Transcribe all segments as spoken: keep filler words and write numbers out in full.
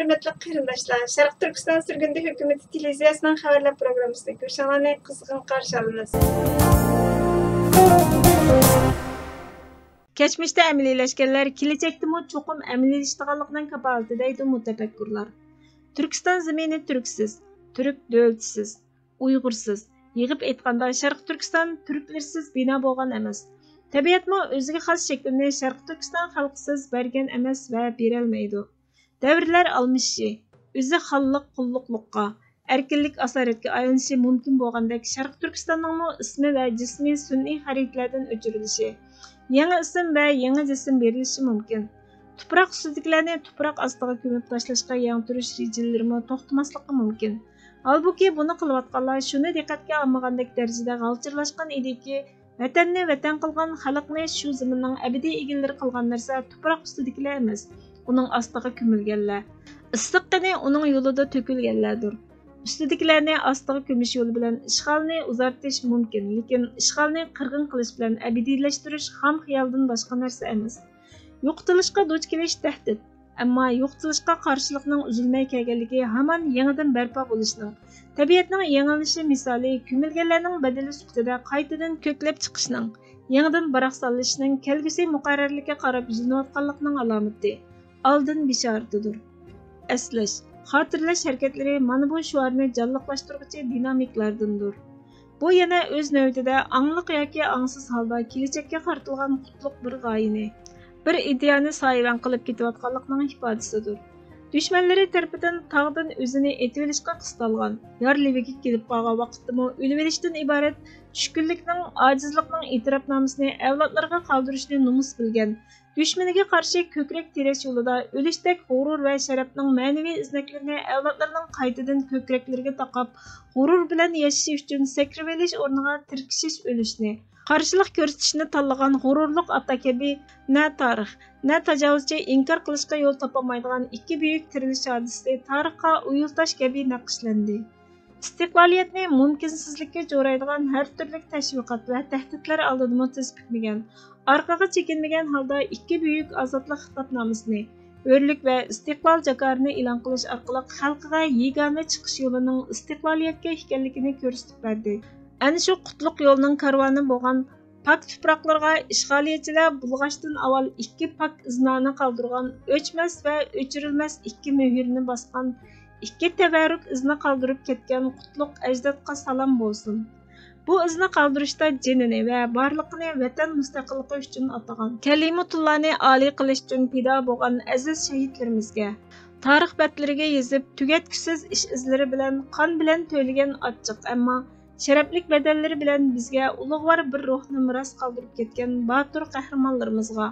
ھۆرمەتلىك قېرىنداشلار، شەرقىي تۈركىستان سۈرگۈندە ھۆكۈمىتى تېلېۋىزىيەسىنىڭ خەۋەرلەر پروگراممىسىدا كۆرۈشۈڭلارنى قىزغىن قارشى ئالىمىز. كەچمىشتە ئەمەلىيلەشكەنلەر كېلەچەكتىمۇ چوقۇم ئەمەلىيلىشىدىغانلىقىنىڭ كاپالىتى، دەيدۇ مۇتەپەككۇرلار. تۈركىستان زېمىنى تۈركسىز، تۈرك دۆلىتىسىز، ئۇيغۇرسىز، يىغىپ ئېيتقاندا، شەرقىي تۈركىستان تۈركلىرىسىز بىنا بولغان ئەمەس. تەبىئەتمۇ ئۆزىگە خاس شەكلىنى شەرقىي تۈركىستان خەلقىسىز بەرگەن ئەمەس ۋە بېرەلمەيدۇ. دەۋرلەر ئالمىشىشى، ئۆزى خانلىق قۇللۇقلۇققا، ئەركىنلىك ئاسارەتكە ئايلىنىشى مۇمكىن بولغاندەك، شەرقىي تۈركىستاننىڭمۇ ئىسمى ۋە جىسمى سۈنئىي خەرىتىلەردىن ئۆچۈرۈلۈشى، يېڭى ئىسىم ۋە يېڭى جىسىم بېرىلىشى مۇمكىن. تۇپراق ئۈستىدىكىلەرنى تۇپراق ئاستىغا كۆمۈپ تاشلاشقا يەڭ تۇرۇش رېجىلىرىمۇ توختىماسلىقى مۇمكىن. ھالبۇكى، بۇنى قىلىۋاتقانلار شۇنى دىققەتكە ئالمىغاندەك دەرىجىدە غالچىرلاشقان ئىدىكى، ۋەتەننى ۋەتەن قىلغان، خەلقنى شۇ زېمىننىڭ ئەبەدىي ئىگىلىرى قىلغان نەرسە تۇپراق ئۈستىدىكىلەر ئەمەس، ئۇنىڭ ئاستىغا كۆمۈلگەنلەر. ئىسسىق قېنى ئۇنىڭ يولىدا تۆكۈلگەنلەردۇر. ئۈستىدىكىلەرنى ئاستىغا كۆمۈش يولى بىلەن ئىشغالنى ئۇزارتىش مۇمكىن، لېكىن ئىشغالنى قىرغىن قىلىش بىلەن ئەبەدىيلەشتۈرۈش خام خىيالدىن باشقا نەرسە ئەمەس. يوقىتىلىشقا دۇچ كېلىش تەھدىت، ئەمما يوقىتىلىشقا قارشىلىقنىڭ ئۈزۈلمەي كەلگەنلىكى ھامان يېڭىدىن بەرپا بولۇشنىڭ، تەبىئەتنىڭ يېڭىلىنىشى مىسالى، كۆمۈلگەنلەرنىڭ بەدىلى سۈپىتىدە قايتىدىن كۆكلەپ چىقىشنىڭ، يېڭىدىن باراقسانلىشىشنىڭ كەلگۈسى مۇقەررەرلىككە قاراپ يۈزلىنىۋاتقانلىقىنىڭ ئالامىتى، ئالدىن بېشارىتىدۇر. ئەسلەش، خاتىرىلەش ھەرىكەتلىرى مانا بۇ شوئارنى جانلىقلاشتۇرغۇچى دىنامىكلاردىندۇر. بۇ يەنە ئۆز نۆۋىتىدە ئاڭلىق ياكى ئاڭسىز ھالدا كېلەچەككە قارىتىلغان قۇتلۇق بىر غايىنى، بىر ئىدىيەنى سايىۋەن قىلىپ كېتىۋاتقانلىقىنىڭ ئىپادىسىدۇر. دۈشمەنلىرى تەرىپىدىن تاغدىن ئۆزىنى ئېتىۋېلىشقا قىستالغان، يار لېۋىگە كېلىپ قالغان ۋاقىتتىمۇ ئۆلۈۋېلىشتىن ئىبارەت چۈشكۈنلۈكنىڭ، ئاجىزلىقنىڭ ئېتىراپنامىسىنى ئەۋلادلىرىغا قالدۇرۇشنى نومۇس بىلگەن، دۈشمىنىگە قارشى كۆكرەك تىرەش يولىدا ئۆلۈشتەك غۇرۇر ۋە شەرەپنىڭ مەنىۋى ئىزنەكلىرىنى ئەۋلادلىرىنىڭ قايتىدىن كۆكرەكلىرىگە تاقاپ، غۇرۇر بىلەن ياشىشى ئۈچۈن سەكرىۋېلىش ئورنىغا تىركىشىش ئۆلۈشنى، قارشىلىق كۆرسىتىشنى تاللىغان غۇرۇرلۇق ئاتا كەبى نە تارىخ، نە تاجاۋۇزچى ئىنكار قىلىشقا يول تاپالمايدىغان ئىككى بۈيۈك تىرىلىش ھادىسىسى تارىخقا ئۇيۇل تاش كەبى نەقىشلەندى. ئىستىقلالىيەتنى مۇمكىنسىزلىككە چورايدىغان ھەر تۈرلۈك تەشۋىقات ۋە تەھدىتلەر ئالدىدىمۇ تىز پۈكمىگەن، ئارقىغا چېكىنمىگەن ھالدا ئىككى بۈيۈك ئازادلىق خىتابنامىسىنى، ھۆرلۈك ۋە ئىستىقلال جاكارىنى ئېلان قىلىش ئارقىلىق خەلقىگە يېگانە چىقىش يولىنىڭ ئىستىقلالىيەتكە ئىكەنلىكىنى كۆرسىتىپ بەردى. ئەنە شۇ قۇتلۇق يولنىڭ كارۋانى بولغان پاك تۇپراقلىرىغا ئىشغالىيەتچىلەر بۇلغاشتىن ئاۋۋال ئىككى پاك ئىزنانى قالدۇرغان، ئۆچمەس ۋە ئۆچۈرۈلمەس ئىككى مۆھۈرنى باسقان، ئىككى تەۋەررۈك ئىزنا قالدۇرۇپ كەتكەن قۇتلۇق ئەجدادقا سالام بولسۇن! بۇ ئىزنا قالدۇرۇشتا جېنىنى ۋە بارلىقىنى ۋەتەن مۇستەقىللىقى ئۈچۈن ئاتىغان، كەلىمۇتۇللانى ئالىي قىلىش ئۈچۈن پىدا بولغان ئەزىز شەھىدلىرىمىزگە، تارىخ بەتلىرىگە يېزىپ، تۈگەتكۈسىز ئىش ئىزلىرى بىلەن، قان بىلەن تۆلىگەن ئاچچىق، ئەمما شەرەپلىك بەدەللىرى بىلەن بىزگە ئۇلۇغۋار بىر روھنى مىراس قالدۇرۇپ كەتكەن باتۇر قەھرىمانلىرىمىزغا،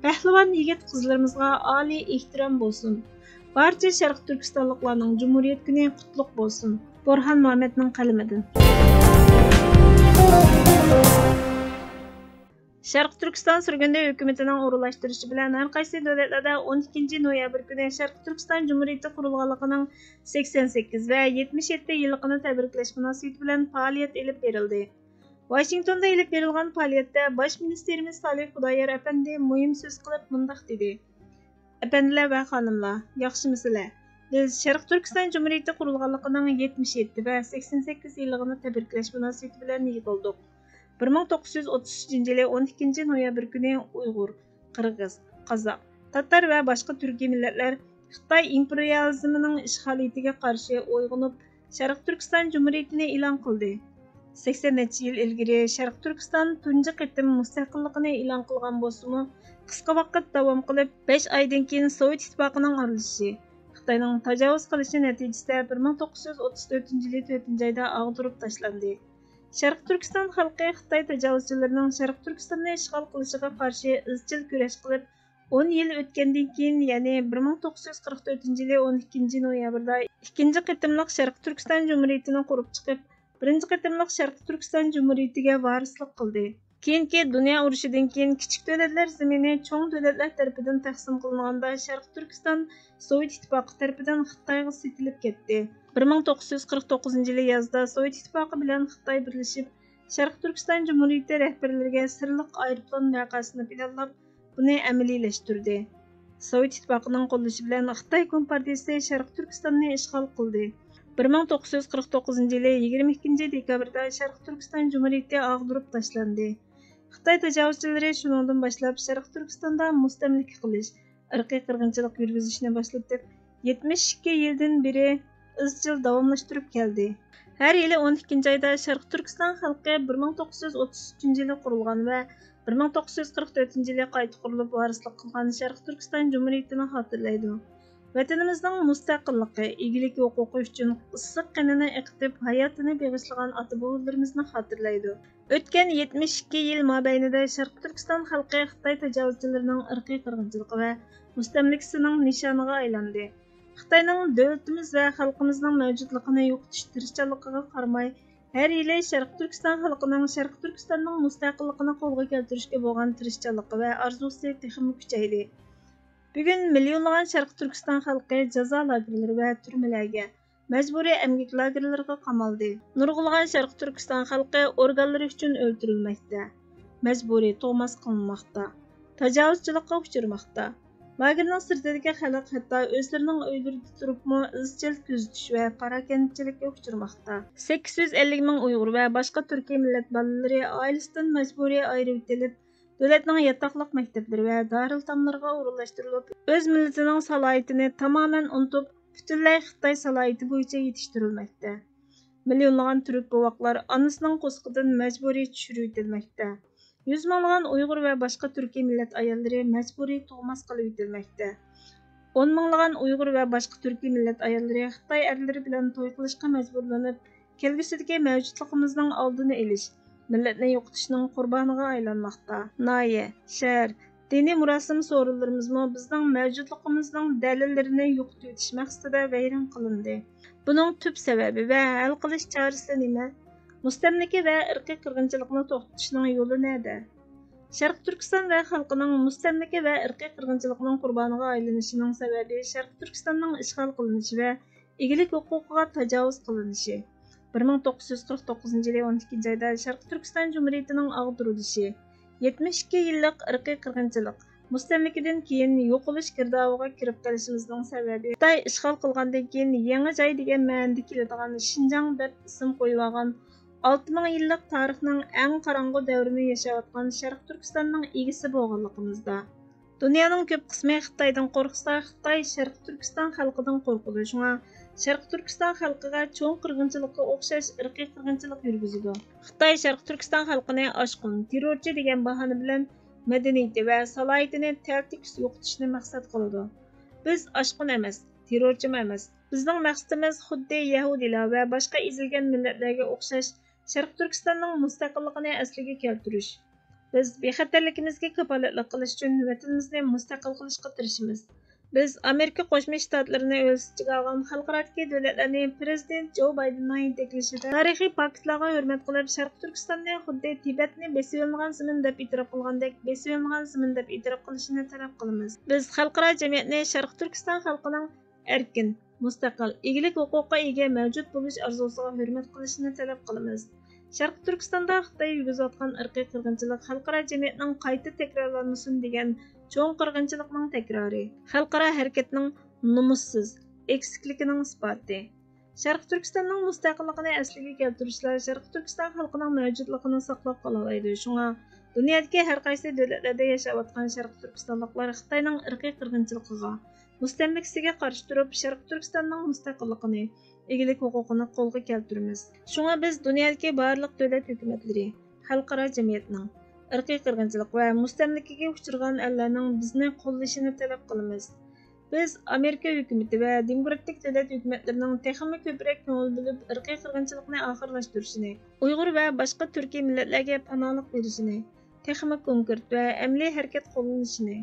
پەھلىۋان يىگىت قىزلىرىمىزغا ئالىي ئېھتىرام بولسۇن! بارچە شەرقىي تۈركىستانلىقلارنىڭ جۇمھۇرىيەت كۈنى قۇتلۇق بولسۇن! بورھان مۇھەممەدنىڭ قەلىمىدىن. شەرقىي تۈركىستان سۈرگۈندە ھۆكۈمىتىنىڭ ئورۇنلاشتۇرۇشى بىلەن ھەر قايسى دۆلەتلەردە ئون ئىككىنچى نويابىر كۈنى شەرقىي تۈركىستان جۇمھۇرىيىتى قۇرۇلغانلىقىنىڭ سەكسەن سەككىز ۋە يەتمىش يەتتە يىللىقىنى تەبرىكلەش مۇناسىۋىتى بىلەن پائالىيەت ئېلىپ بېرىلدى. ۋاشىنگتوندا ئېلىپ بېرىلغان پائالىيەتتە باش مىنىستىرىمىز سالىھ خۇدايار ئەپەندى مۇھىم سۆز قىلىپ مۇنداق دېدى: ئەپەندىلەر ۋە خانىملار، ياخشىمۇسىلەر؟ بىز شەرقىي تۈركىستان جۇمھۇرىيىتى قۇرۇلغانلىقىنىڭ يەتمىش يەتتە ۋە سەكسەن سەككىز يىللىقىنى تەبرىكلەش مۇناسىۋىتى بىلەن يىغىلدۇق. بىر مىڭ توققۇز يۈز ئوتتۇز ئۈچىنچى يىلى ئون ئىككىنچى نويابىر كۈنى ئۇيغۇر، قىرغىز، قازاق، تاتار ۋە باشقا تۈركىي مىللەتلەر خىتاي ئىمپېرىيالىزمىنىڭ ئىشغالىيىتىگە قارشى ئويغىنىپ، شەرقىي تۈركىستان جۇمھۇرىيىتىنى ئېلان قىلدى. سەكسەن نەچچە يىل ئىلگىرى شەرقىي تۈركىستان تۇنجى قېتىم مۇستەقىللىقىنى ئېلان قىلغان بولسىمۇ، قىسقا ۋاقىت داۋام قىلىپ، بەش ئايدىن كېيىن سوۋېت ئىتتىپاقىنىڭ ئارىلىشىشى، خىتاينىڭ تاجاۋۇز قىلىشى نەتىجىسىدە بىر مىڭ توققۇز يۈز ئوتتۇز تۆتىنچى يىلى تۆتىنچى ئايدا ئاغدۇرۇپ تاشلاندى. شەرقىي تۈركىستان خەلقى خىتاي تاجاۋۇزچىلىرىنىڭ شەرقىي تۈركىستاننى ئىشغال قىلىشىغا قارشى ئىزچىل كۈرەش قىلىپ، ئون يىل ئۆتكەندىن كېيىن، يەنى بىر مىڭ توققۇز يۈز قىرىق تۆتىنچى يىلى ئون ئىككىنچى نويابىردا ئىككىنچى قېتىملىق شەرقىي تۈركىستان جۇمھۇرىيىتىنى قۇرۇپ چىقىپ، بىرىنچى قېتىملىق شەرقىي تۈركىستان جۇمھۇرىيىتىگە ۋارىسلىق قىلدى. كېيىنكى دۇنيا ئۇرۇشىدىن كېيىن كىچىك دۆلەتلەر زېمىنى چوڭ دۆلەتلەر تەرىپىدىن تەقسىم قىلىنغاندا، شەرقىي تۈركىستان سوۋېت ئىتتىپاقى تەرىپىدىن خىتايغا سېتىلىپ كەتتى. بىر مىڭ توققۇز يۈز قىرىق توققۇزىنچى يىلى يازدا سوۋېت ئىتتىپاقى بىلەن خىتاي بىرلىشىپ، شەرقىي تۈركىستان جۇمھۇرىيىتى رەھبەرلىرىگە سىرلىق ئايروپىلان ۋەقەسىنى پىلانلاپ، بۇنى ئەمەلىيلەشتۈردى. سوۋېت ئىتتىپاقىنىڭ قوللىشى بىلەن خىتاي كومپارتىيىسى شەرقىي تۈركىستاننى ئىشغال قىلدى. بىر مىڭ توققۇز يۈز قىرىق توققۇزىنچى يىلى يىگىرمە ئىككىنچى دېكابىردا شەرقىي تۈركىستان جۇمھۇرىيىتى ئاغدۇرۇپ تاشلاندى. خىتاي تاجاۋۇزچىلىرى شۇنىڭدىن باشلاپ شەرقىي تۈركىستاندا مۇستەملىكە قىلىش، ئىرقىي قىرغىنچىلىق يۈرگۈزۈشنى باشلىتىپ، يەتمىش ئىككى يىلدىن بېرى ئىزچىل داۋاملاشتۇرۇپ كەلدى. ھەر يىلى ئون ئىككىنچى ئايدا شەرقىي تۈركىستان خەلقى بىر مىڭ توققۇز يۈز ئوتتۇز ئۈچىنچى يىلى قۇرۇلغان ۋە بىر مىڭ توققۇز يۈز قىرىق تۆتىنچى يىلى قايتا قۇرۇلۇپ ۋارىسلىق قىلغان شەرقىي تۈركىستان جۇمھۇرىيىتىنى خاتىرىلەيدۇ. ۋەتىنىمىزنىڭ مۇستەقىللىقى، ئىگىلىك ھوقۇقى ئۈچۈن ئىسسىق قېنىنى ئېقىتىپ، ھاياتىنى بېغىشلىغان ئاتا-بوۋىلىرىمىزنى خاتىرىلەيدۇ. ئۆتكەن يەتمىش ئىككى يىل مابەينىدە شەرقىي تۈركىستان خەلقى خىتاي تاجاۋۇزچىلىرىنىڭ ئىرقىي قىرغىنچىلىقى ۋە مۇستەملىكىسىنىڭ نىشانىغا ئايلاندى. خىتاينىڭ دۆلىتىمىز ۋە خەلقىمىزنىڭ مەۋجۇتلۇقىنى يوقىتىش تىرىشچانلىقىغا قارىماي، ھەر يىلى شەرقىي تۈركىستان خەلقىنىڭ شەرقىي تۈركىستاننىڭ مۇستەقىللىقىنى قولغا كەلتۈرۈشكە بولغان تىرىشچانلىقى ۋە ئارزۇسى تېخىمۇ كۈچەيدى. بۈگۈن مىليونلىغان شەرقىي تۈركىستان خەلقى جازا لاگېرلىرى ۋە تۈرمىلەرگە، مەجبۇرىي ئەمگەك لاگېرلىرىغا قامالدى. نۇرغۇنلىغان شەرقىي تۈركىستان خەلقى ئورگانلىرى ئۈچۈن ئۆلتۈرۈلمەكتە، مەجبۇرىي تۇغماس قىلىنماقتا، تاجاۋۇزچىلىققا ئۇچرىماقتا. لاگېرنىڭ سىرتىدىكى خەلق ھەتتا ئۆزلىرىنىڭ ئۆيلىرىدە تۇرۇپمۇ ئىزچىل كۆزىتىش ۋە پاراكەندىچىلىككە ئۇچرىماقتا. سەككىز يۈز ئەللىك مىڭ ئۇيغۇر ۋە باشقا تۈركىي مىللەت بالىلىرى ئائىلىسىدىن مەجبۇرىي ئايرىۋېتىلىپ، دۆلەتنىڭ ياتاقلىق مەكتەپلىرى ۋە دارىلئېتاملىرىغا ئورۇنلاشتۇرۇلۇپ، ئۆز مىللىتىنىڭ سالاھىيىتىنى تامامەن ئۇنتۇپ، پۈتۈنلەي خىتاي سالاھىيىتى بويىچە يېتىشتۈرۈلمەكتە. مىليونلىغان تۈرك بوۋاقلار ئانىسىنىڭ قورسىقىدىن مەجبۇرىي چۈشۈرۈۋېتىلمەكتە. يۈز مىڭلىغان ئۇيغۇر ۋە باشقا تۈركىي مىللەت ئاياللىرى مەجبۇرىي تۇغماس قىلىۋېتىلمەكتە. ئون مىڭلىغان ئۇيغۇر ۋە باشقا تۈركىي مىللەت ئاياللىرى خىتاي ئەرلىرى بىلەن توي قىلىشقا مەجبۇرلىنىپ، كەلگۈسىدىكى مەۋجۇتلۇقىمىزنىڭ ئالدىنى ئېلىش، مىللەتنى يوقىتىشنىڭ قۇربانىغا ئايلانماقتا. ناھىيە، شەھەر، دىنىي مۇراسىم سورۇنلىرىمىزمۇ بىزنىڭ مەۋجۇتلۇقىمىزنىڭ دەلىللىرىنى يوقىتىۋېتىش مەقسىتىدە ۋەيران قىلىندى. بۇنىڭ تۈپ سەۋەبى ۋە ھەل قىلىش چارىسى نېمە؟ مۇستەملىكە ۋە ئىرقىي قىرغىنچىلىقنى توختىتىشنىڭ يولى نەدە؟ شەرقىي تۈركىستان ۋە خەلقىنىڭ مۇستەملىكە ۋە ئىرقىي قىرغىنچىلىقنىڭ قۇربانىغا ئايلىنىشىنىڭ سەۋەبى شەرقىي تۈركىستاننىڭ ئىشغال قىلىنىشى ۋە ئىگىلىك ھوقۇقىغا تاجاۋۇز قىلىنىشى. بىر مىڭ توققۇز يۈز قىرىق توققۇزىنچى يىلى ئون ئىككىنچى ئايدا شەرقىي تۈركىستان جۇمھۇرىيىتىنىڭ ئاغدۇرۇلۇشى. يەتمىش ئىككى يىللىق ئىرقىي قىرغىنچىلىق، مۇستەملىكىدىن كېيىن يوقىلىش گىردابىغا كىرىپ قېلىشىمىزنىڭ سەۋەبى، خىتاي ئىشغال قىلغاندىن كېيىن يېڭى جاي دېگەن مەنىدە كېلىدىغان شىنجاڭ دەپ ئىسىم قويۇۋالغان ئالتە مىڭ يىللىق تارىخنىڭ ئەڭ قاراڭغۇ دەۋرىنى ياشاۋاتقان شەرقىي تۈركىستاننىڭ ئىگىسى بولغانلىقىمىزدا. دۇنيانىڭ كۆپ قىسمى خىتايدىن قورقسا، خىتاي شەرقىي تۈركىستان خەلقىدىن قورقىدۇ. شۇڭا شەرقىي تۈركىستان خەلقىگە چوڭ قىرغىنچىلىققا ئوخشاش ئىرقىي قىرغىنچىلىق يۈرگۈزىدۇ. خىتاي شەرقىي تۈركىستان خەلقىنى ئاشقۇن، تېررورچى دېگەن باھانە بىلەن مەدەنىيىتى ۋە سالاھىيىتىنى تەلتۆكۈس يوقىتىشنى مەقسەت قىلىدۇ. بىز ئاشقۇن ئەمەس، تېررورچىمۇ ئەمەس. بىزنىڭ مەقسىتىمىز خۇددى يەھۇدىيلار ۋە باشقا ئېزىلگەن مىللەتلەرگە ئوخشاش شەرقىي تۈركىستاننىڭ مۇستەقىللىقىنى ئەسلىگە كەلتۈرۈش. بىز بىخەتەرلىكىمىزگە كاپالەتلىك قىلىش ئۈچۈن ۋەتىنىمىزنى مۇستەقىل قىلىشقا تىرىشىمىز. بىز ئامېرىكا قوشما شتاتلىرىنى ئۆز ئىچىگە ئالغان خەلقئارادىكى دۆلەتلەرنى پىرېزىدېنت جو بايدېننىڭ يېتەكلىشىدە تارىخىي پاكىتلارغا ھۆرمەت قىلىپ، شەرقىي تۈركىستاننى خۇددى تىبەتنى بېسىۋېلىنغان زېمىن دەپ ئېتىراپ قىلغاندەك بېسىۋېلىنغان زېمىن دەپ ئېتىراپ قىلىشىنى تەلەپ قىلىمىز. بىز خەلقئارا جەمئىيەتنى شەرقىي تۈركىستان خەلقىنىڭ ئەركىن، مۇستەقىل، ئىگىلىك ھوقۇقىغا ئىگە مەۋجۇت بولۇش ئارزۇسىغا ھۆرمەت قىلىشىنى تەلەپ قىلىمىز. شەرقىي تۈركىستاندا خىتاي يۈرگۈزۈۋاتقان ئىرقىي قىرغىنچىلىق خەلقئارا جەمئىيەتنىڭ قايتا تەكرارلانمىسۇن دېگەن چوڭ قىرغىنچىلىقنىڭ تەكرارى، خەلقئارا ھەرىكەتنىڭ نومۇسسىز، ئەكسىكلىكىنىڭ ئىسپاتى. شەرقىي تۈركىستاننىڭ مۇستەقىللىقىنى ئەسلىگە كەلتۈرۈشلا شەرقىي تۈركىستان خەلقىنىڭ مەۋجۇتلۇقىنى ساقلاپ قالالايدۇ. شۇڭا دۇنيادىكى ھەر قايسى دۆلەتلەردە ياشاۋاتقان شەرقىي تۈركىستانلىقلار خىتاينىڭ ئىرقىي قىرغىنچىلىقىغا، مۇستەملىكىسىگە قارشى تۇرۇپ، شەرقىي تۈركىستاننىڭ مۇستەقىللىقىنى، ئىگىلىك ھوقۇقىنى قولغا كەلتۈرىمىز. شۇڭا بىز دۇنيادىكى بارلىق دۆلەت ھۆكۈمەتلىرى، خەلقئارا جەمئىيەتنىڭ، ئىرقىي قىرغىنچىلىق ۋە مۇستەملىكىگە ئۇچرىغان ئەللەرنىڭ بىزنى قوللىشىنى تەلەپ قىلىمىز. بىز ئامېرىكا ھۆكۈمىتى ۋە دېموكراتىك دۆلەت ھۆكۈمەتلىرىنىڭ تېخىمۇ كۆپرەك كۆڭۈل بۆلۈپ، ئىرقىي قىرغىنچىلىقنى ئاخىرلاشتۇرۇشىنى، ئۇيغۇر ۋە باشقا تۈركىي مىللەتلەرگە پاناھلىق بېرىشىنى، تېخىمۇ كونكرېت ۋە ئەمەلىي ھەرىكەت قوللىنىشىنى،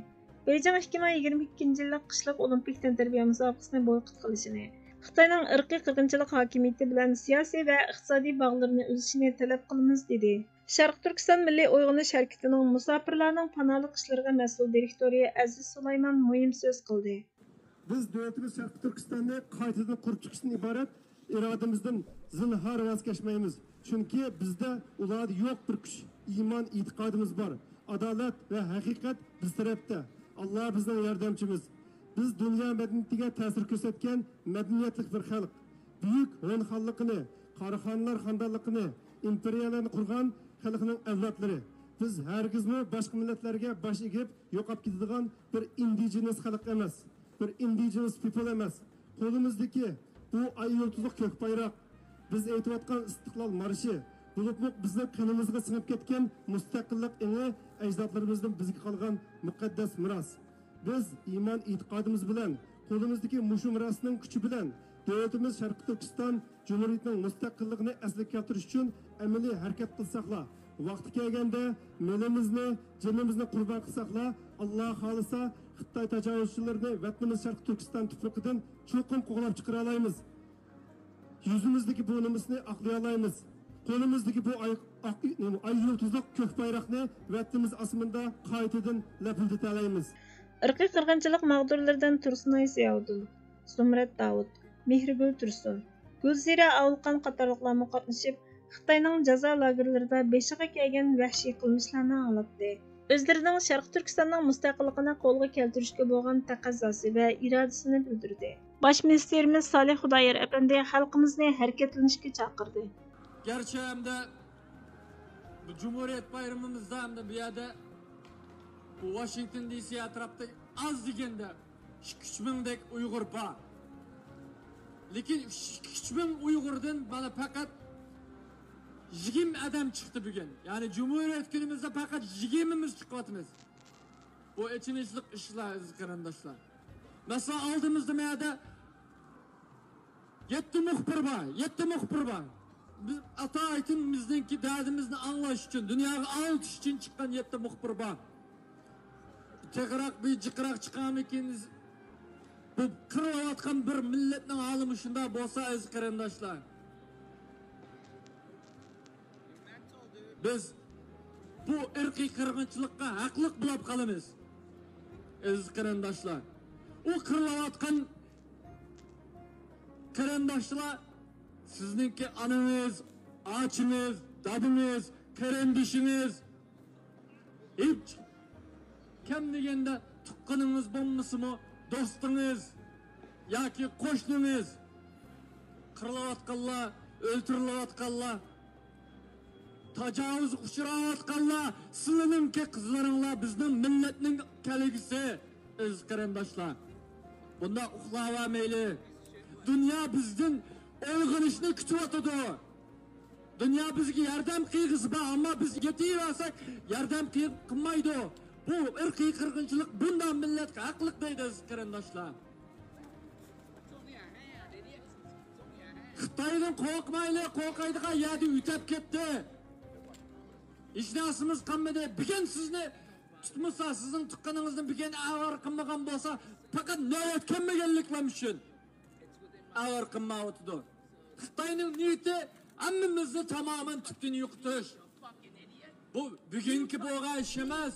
بېيجىڭ ئىككى مىڭ يىگىرمە ئىككىنچى يىللىق قىشلىق ئولىمپىك تەنتەربىيە مۇسابىقىسىنى بويكوت قىلىشىنى، خىتاينىڭ ئىرقىي قىرغىنچىلىق ھاكىمىيىتى بىلەن سىياسىي ۋە ئىقتىسادىي باغلىرىنى ئۈزۈشىنى تەلەپ قىلىمىز، دېدى. شەرقىي تۈركىستان مىللىي ئويغىنىش ھەرىكىتىنىڭ مۇساپىرلارنىڭ پاناھلىق ئىشلىرىغا مەسئۇل دىرېكتورى ئەزىز سۇلايمان مۇھىم سۆز قىلدى. بىز دۆلىتىمىز شەرقىي تۈركىستاننى قايتىدىن قۇرۇپ چىقىشتىن ئىبارەت ئىرادىمىزدىن زىنھار ۋاز كەچمەيمىز. چۈنكى بىزدە ئۇلاردا يوق بىر كۈچ، ئىمان، ئېتىقادىمىز بار. ئادالەت ۋە ھەقىقەت بىز تەرەپتە. ئاللا بىزنىڭ ياردەمچىمىز. بىز دۇنيا مەدەنىيىتىگە تەسىر كۆرسەتكەن مەدەنىيەتلىك بىر خەلق. بۈيۈك ھون خانلىقىنى، قاراخانلار خاندانلىقىنى، ئىمپېرىيەلەرنى قۇرغان خەلقنىڭ ئەۋلادلىرى. بىز ھەرگىزمۇ باشقا مىللەتلەرگە باش ئېگىپ يوقاپ كېتىدىغان بىر ئىندىجېنس خەلق ئەمەس، بىر ئىندىجېنس پىپل ئەمەس. قولىمىزدىكى بۇ ئاي يۇلتۇزلۇق كۆك بايراق، بىز ئېيتىۋاتقان ئىستىقلال مارشى، بولۇپمۇ بىزنىڭ قېنىمىزغا سىڭىپ كەتكەن مۇستەقىللىق ئېڭى ئەجدادلىرىمىزدىن بىزگە قالغان مۇقەددەس مىراس. بىز ئىمان ئېتىقادىمىز بىلەن، قولىمىزدىكى مۇشۇ مىراسنىڭ كۈچى بىلەن دۆلىتىمىز شەرقىي تۈركىستان جۇمھۇرىيىتىنىڭ مۇستەقىللىقىنى ئەسلىگە كەلتۈرۈش ئۈچۈن ئەمەلىي ھەرىكەت قىلساقلا، ۋاقتى كەلگەندە مېلىمىزنى، جېنىمىزنى قۇربان قىلساقلا، ئاللا خالىسا، خىتاي تاجاۋۇزچىلىرىنى ۋەتىنىمىز شەرقىي تۈركىستان تۇپرىقىدىن چوقۇم قوغلاپ چىقىرالايمىز. يۈزىمىزدىكى بۇ نومۇسنى ئاقلىيالايمىز. قولىمىزدىكى بۇ ئاي، ئاق، ئاي يۇلتۇزلۇق كۆك بايراقنى ۋەتىنىمىز ئاسمىنىدا قايتىدىن لەپىلدىتەلەيمىز. ئىرقىي قىرغىنچىلىق ماغدۇرلىرىدىن تۇرسۇنئاي زىياۋۇدۇن، زۇمرەت داۋۇت، مېھرىگۈل تۇرسۇن، گۈلزىرە ئاۋۇلقان قاتارلىقلارمۇ قاتنىشىپ، خىتاينىڭ جازا لاگېرلىرىدا بېشىغا كەلگەن ۋەھشىي قىلمىشلارنى ئاڭلاتتى. ئۆزلىرىنىڭ شەرقىي تۈركىستاننىڭ مۇستەقىللىقىنى قولغا كەلتۈرۈشكە بولغان تەقەززاسى ۋە ئىرادىسىنى بىلدۈردى. باش مىنىستىرىمىز سالىھ خۇدايار ئەپەندى خەلقىمىزنى ھەرىكەتلىنىشكە چاقىردى. گەرچە ئەمدى بۇ جۇمھۇرىيەت بايرىمىمىزدا ئەمدى بۇ يەردە، بۇ ۋاشىنگتون دى سى ئەتراپىدا ئاز دېگەندە ئىككى ئۈچ مىڭدەك ئۇيغۇر بار. لېكىن ئىككى ئۈچ مىڭ ئۇيغۇردىن مانا پەقەت يىگىرمە ئادەم چىقتى بۈگۈن. يەنى جۇمھۇرىيەت كۈنىمىزدە پەقەت يىگىرمىمىز چىقىۋاتىمىز. بۇ ئېچىنىشلىق ئىشلار، ئەزىز قېرىنداشلار. مەسىلەن، ئالدىمىزدا مەدە يەتتە مۇخبىر بار، يەتتە مۇخبىر بار. بىز ئاتايىتىن بىزنىڭكى دەردىمىزنى ئاڭلاش ئۈچۈن، دۇنياغا ئاڭلىتىش ئۈچۈن چىققان يەتتە مۇخبىر بار. تېخىراق بىر جىقراق چىقارمىكىن؟ بۇ قىرىلىۋاتقان بىر مىللەتنىڭ ھالى مۇشۇنداق بولسا، ئەزىز قېرىنداشلار، بىز بۇ ئىرقىي قىرغىنچىلىققا ھەقلىق بولاپ قالىمىز. ئەزىز قېرىنداشلار، ئۇ قىرىلىۋاتقان قېرىنداشلار سىزنىڭكى ئانىڭىز، ئاچىڭىز، دادىڭىز، قېرىندىشىڭىز، ھېچ كەم دېگەندە تۇغقىنىڭىز بولمىسىمۇ، دوستىڭىز ياكى قوشنىڭىز. قىرىلىۋاتقانلار، ئۆلتۈرۈلۈۋاتقانلار، تاجاۋۇزغا ئۇچراۋاتقانلار سىلىنىڭكى قىزلىرىڭلار، بىزنىڭ مىللەتنىڭ كەلگۈسى، ئەزىز قېرىنداشلار. بۇنداق ئۇخلاۋەرمەيلى. دۇنيا بىزدىن ئويغىنىشنى كۈتۈۋاتىدۇ. دۇنيا بىزگە ياردەم قىلغۇسى بار، ئەمما بىز يېتىۋەرسەك ياردەم قىل-، قىلمايدۇ. بۇ ئىرقىي قىرغىنچىلىق بۇنداق مىللەتكە ھەقلىق دەيدۇ، ئەزىز قېرىنداشلار. خىتايدىن قورقمايلى، قورقايدىغان يەردە ئۆتەپ كەتتى. ھېچ نەرسىمىز قالمىدى. بۈگۈن سىزنى تۇتمىسا، سىزنىڭ تۇغقىنىڭىزنى بۈگۈن ئەۋەر قىلمىغان بولسا، پەقەت نۆۋەت كەلمىگەنلىكلەر ئۈچۈن ئەۋەر قىلمايۋاتىدۇ. خىتاينىڭ نىيىتى ھەممىمىزنى تامامەن تۈپتىن يوقىتىش. بۇ بۈگۈنكى بولغان ئىش ئەمەس.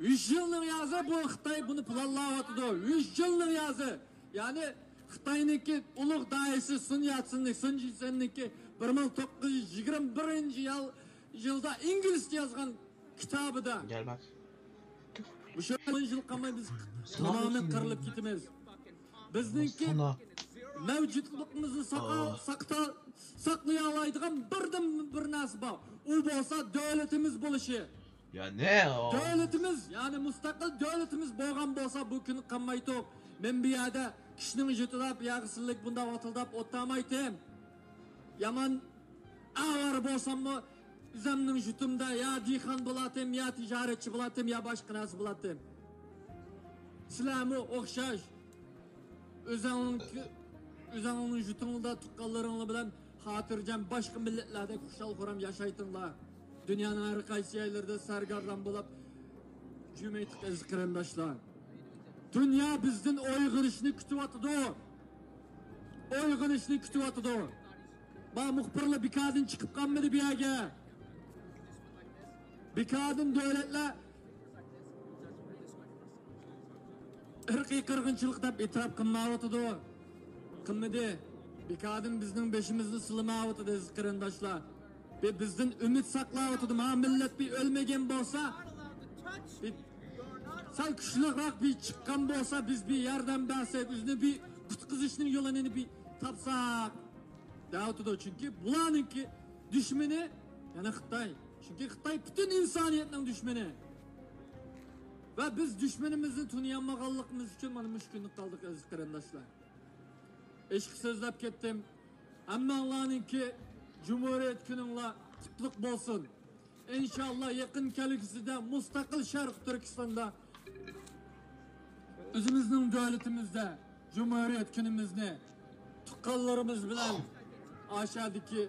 يۈز يىلنىڭ يازى بۇ خىتاي بۇنى پىلانلاۋاتىدۇ. يۈز يىلنىڭ يازى. يەنى خىتاينىڭكى ئۇلۇغ داھىيسى سۇن ياتسېننىڭ، سۇن جىسەننىڭكى بىر مىڭ توققۇز يۈز يىگىرمە بىرىنچى يىل، يىلدا ئىنگلىزچە يازغان كىتابىدا، گەلمەك. مۇشۇ ئون يىل قالماي بىز تامامەن قىرىلىپ كېتىمىز. بىزنىڭكى مەۋجۇتلۇقىمىزنى ساقا-، ساقتا-، ساقلىيالايدىغان بىردىن بىر نەرسە بار. ئۇ بولسا دۆلىتىمىز بولۇشى. يا نە ئۇ؟ دۆلىتىمىز، يەنى مۇستەقىل دۆلىتىمىز بولغان بولسا، بۇ كۈن قالمايتتۇق. مەن بۇ يەردە كىشىنىڭ يۈتىدەپ، ياغا سىلىك بۇنداق ۋاتىلداپ ئولتۇرمايتتىم. يامان ئاۋارە بولساممۇ، ئۆزۈمنىڭ يۇرتۇمدا يا دېھقان بولاتتىم، يا تىجارەتچى بولاتتىم، يا باشقا نەرسە بولاتتىم. سىلەرمۇ ئوخشاش. ئۆزۈڭنىڭكى، ئۆزۈڭنىڭ يۇرتۇڭدا تۇغقانلىرىڭلار بىلەن خاتىرجەم باشقا مىللەتلەردەك خۇشال-خۇرام ياشايتىڭلار. دۇنيانىڭ ھەر قايسى يەرلىرىدە سەرگەردان بولۇپ جۈمە ئېيتىق، ئەزىز قېرىنداشلار. دۇنيا بىزدىن ئويغىنىشنى كۈتۈۋاتىدۇ. ئويغىنىشنى كۈتۈۋاتىدۇ. ما مۇخبىرلار بىكاردىن چىقىپ قالمىدى بۇ يەرگە. بىكاردىن دۆلەتلەر ئىرقىي قىرغىنچىلىق دەپ ئېتىراپ قىلمايۋاتىدۇ. قىلمىدى. بىكاردىن بىزنىڭ بېشىمىزنى سىلىمايۋاتىدۇ، ئەزىز قېرىنداشلار. بى-، بىزدىن ئۈمىد ساقلاۋاتىدۇ. ما مىللەت بى ئۆلمىگەن بولسا، بى-، سەل كۈچلۈكرەك بىر چىققان بولسا، بىز بىر ياردەم بەرسەك، ئۆزىنى بىر قۇتقۇزۇشنىڭ يولىنى بىر تاپساق دەۋاتىدۇ. چۈنكى بۇلارنىڭكى دۈشمىنى يەنە خىتاي. چۈنكى خىتاي پۈتۈن ئىنسانىيەتنىڭ دۈشمىنى. ۋە بىز دۈشمىنىمىزنى تونۇيالمىغانلىقىمىز ئۈچۈن مانا مۇشۇ كۈنگە قالدۇق، ئەزىز قېرىنداشلار. ئېشىق سۆزلەپ كەتتىم. ھەممەڭلارنىڭكى جۇمھۇرىيەت كۈنۈڭلار قۇتلۇق بولسۇن. ئىنشاللا يېقىن كەلگۈسىدە مۇستەقىل شەرقىي تۈركىستاندا ئۆزىمىزنىڭ دۆلىتىمىزدە جۇمھۇرىيەت كۈنىمىزنى تۇغقانلىرىمىز بىلەن، ئاشەدىكى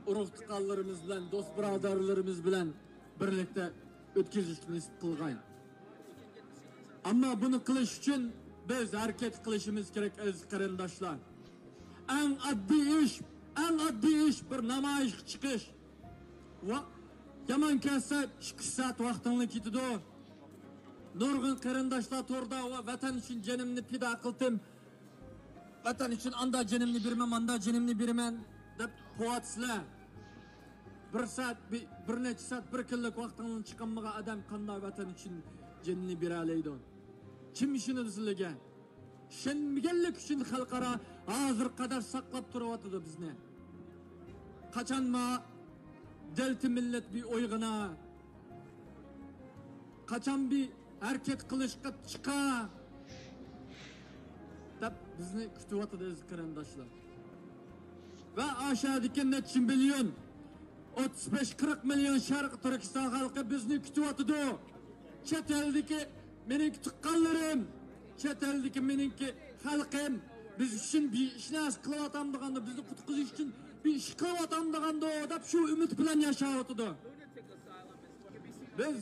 ئۇرۇق تۇغقانلىرىمىز بىلەن، دوست بۇرادەرلىرىمىز بىلەن بىرلىكتە ئۆتكۈزۈشكە نېسىپ قىلغاي. ئەمما بۇنى قىلىش ئۈچۈن بىز ھەرىكەت قىلىشىمىز كېرەك، ئەزىز قېرىنداشلار. ئەڭ ئاددىي ئىش، ئەڭ ئاددىي ئىش بىر نامايىشقا چىقىش. ۋە يامان كەتسە ئىككى سائەت ۋاقتىڭلار كېتىدۇ. نۇرغۇن قېرىنداشلار توردا ۋە ۋەتەن ئۈچۈن جېنىمنى پىدا قىلدىم، ۋەتەن ئۈچۈن ئاندا جېنىمنى بېرىمەن، ماندا جېنىمنى بېرىمەن دەپ قوۋاتىسىلەر. بىر سائەت، بىر، بىر نەچچە سائەت، بىر كۈنلۈك ۋاقتىڭنى چىقارمىغان ئادەم قانداق ۋەتەن ئۈچۈن جېنىنى بېرەلەيدۇ؟ كىم ئىشىنىدۇ سىلىگە؟ ئىشەنمىگەنلىك ئۈچۈن خەلقئارا ھازىرغا قەدەر ساقلاپ تۇرۇۋاتىدۇ بىزنى. قاچانما دەلتە مىللەت بىر ئويغىنا، قاچان بىر ھەرىكەت قىلىشقا چىقا دەپ بىزنى كۈتۈۋاتىدۇ، ئەزىز قېرىنداشلار. ۋە ئاشەدىكى نەچچە مىليون، ئوتتۇز بەش، قىرىق مىليون شەرقىي تۈركىستان خەلقى بىزنى كۈتۈۋاتىدۇ. چەت ئەلدىكى مېنىڭكى تۇغقانلىرىم، چەت ئەلدىكى مېنىڭكى خەلقىم بىز ئۈچۈن بىر ئىش نەرسە قىلىۋاتامدىغاندۇ، بىزنى قۇتقۇزۇش ئۈچۈن بىر ئىش قىلىۋاتامدىغاندۇ دەپ شۇ ئۈمىد بىلەن ياشاۋاتىدۇ. بىز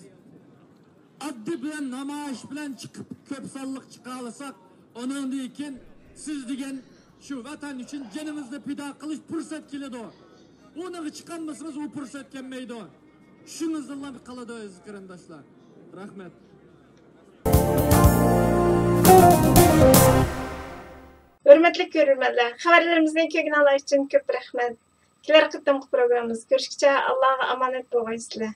ئاددىي بىلەن نامايىش بىلەن چىقىپ، كۆپ سانلىق چىقالىساق، ئۇنىڭدىن كېيىن سىز دېگەن شۇ ۋەتەن ئۈچۈن جېنىڭىزنى پىدا قىلىش پۇرسەت كېلىدۇ. ئۇنىڭغا چىقالمىسىڭىز، ئۇ پۇرسەت كەلمەيدۇ. چۈشىڭىزدىنلا قالىدۇ، ئەزىز قېرىنداشلار. رەھمەت. ھۆرمەتلىك كۆرۈرمەنلەر، خەۋەرلىرىمىزنى كۆرگىنىڭلار ئۈچۈن كۆپ رەھمەت. كېلەر قېتىمقى پروگراممىمىزدا كۆرۈشكىچە ئاللاغا ئامانەت بولغايسىلەر.